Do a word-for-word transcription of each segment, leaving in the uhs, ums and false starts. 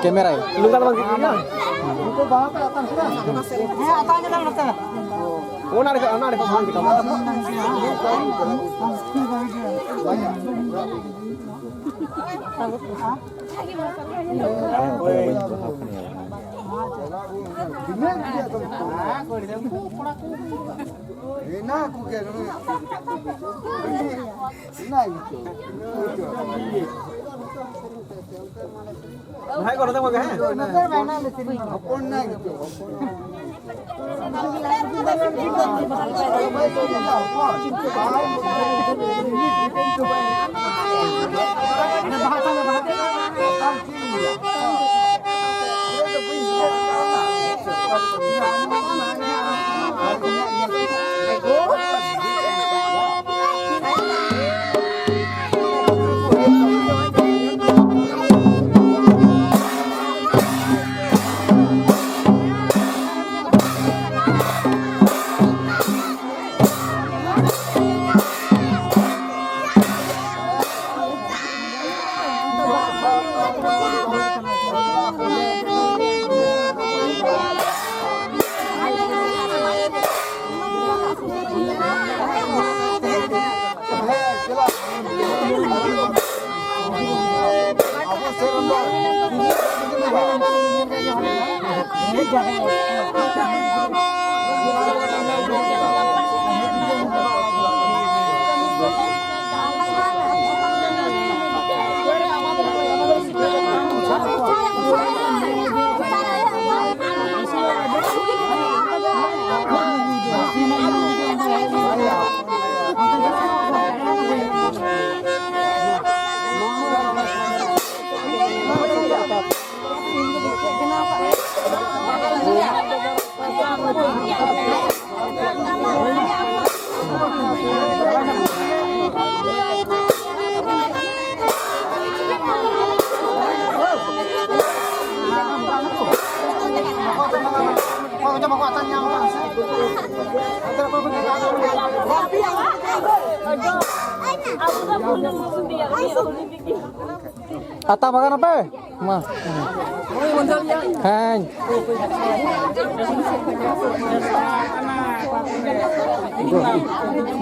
ᱠᱮᱢᱮᱨᱟᱭ᱾ ᱱᱚᱝᱠᱟ ᱫᱚ ᱵᱟᱝ ᱴᱷᱤᱠ ᱜᱮᱭᱟ᱾ ᱚᱱᱟ ᱨᱮᱠᱷᱟ, ᱚᱱᱟ ᱨᱮᱠᱷᱟ ᱵᱟᱝ ᱴᱷᱤᱠᱟ᱾ ᱵᱷᱟᱭ ᱠᱚ ᱱᱚᱛᱮ ᱠᱚᱜᱮ, ᱦᱮᱸ? ᱦᱚᱯᱚᱱ ᱱᱟᱭ ᱜᱮ ᱛᱚ, ᱦᱚᱯᱚᱱ᱾ ᱟᱛᱟ ᱵᱟᱜᱟᱱ ᱟᱯᱮ? ᱢᱟ᱾ ᱦᱮᱸ᱾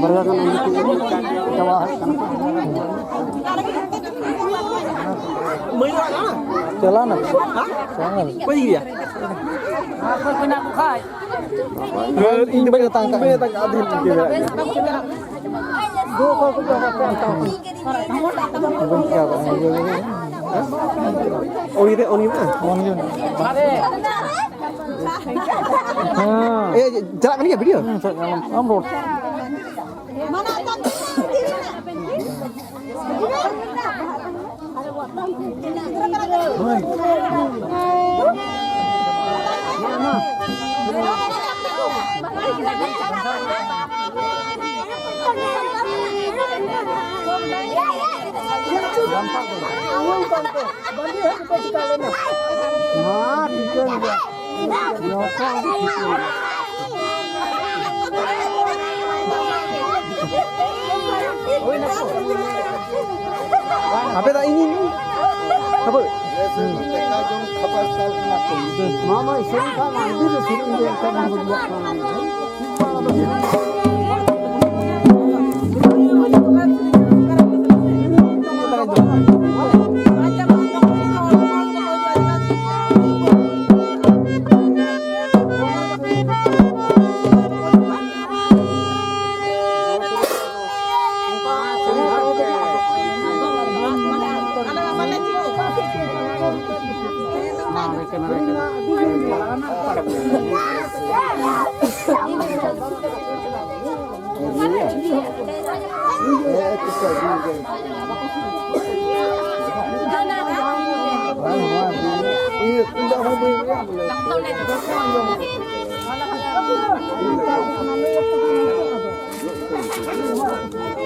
ᱵᱟᱨᱭᱟ ᱜᱟᱱ ᱟᱹᱜᱩ ᱠᱮᱫ ᱜᱮ᱾ ᱪᱟᱵᱟ ᱦᱮᱡ ᱠᱟᱱᱟ᱾ ᱪᱟᱞᱟᱣ ᱱᱟ᱾ ᱪᱟᱞᱟᱣ ᱱᱟ᱾ ᱤᱧ ᱫᱚ ᱵᱟᱹᱧ ᱟᱛᱟᱝ ᱠᱟᱜ᱾ ᱵᱟᱹᱧ ᱟᱛᱟᱝ ᱠᱟᱜ, ᱟᱫᱷᱮ ᱨᱮ ᱵᱟᱹᱧ ᱟᱛᱟᱝ ᱠᱟᱜ᱾ ᱩᱱᱤ ᱨᱮ, ᱩᱱᱤ ᱢᱟ᱾ ᱩᱱᱤ ᱢᱟ᱾ ᱦᱮᱸ᱾ ᱮ, ᱪᱟᱞᱟᱜ ᱠᱟᱱ ᱜᱮᱭᱟ ᱵᱷᱤᱰᱤᱭᱳ? ᱦᱮᱸ, ᱪᱟᱞᱟᱜ ᱠᱟᱱᱟ᱾ ᱟᱢ ᱨᱚᱲ᱾ ᱟᱯᱮ ᱫᱚ ᱤᱧ, ᱤᱧ, ᱤᱧ᱾ ᱦᱟᱯᱳᱭ᱾ ᱢᱟ, ᱢᱟ, ᱤᱥᱤᱱ ᱠᱟᱜ ᱢᱟ, ᱤᱫᱤ ᱫᱚ ᱥᱤᱨᱤᱧ ᱜᱮ ᱮᱱᱠᱷᱟᱱ ᱵᱟᱝ ᱵᱩᱡᱷᱟᱹᱜ ᱠᱟᱱᱟ᱾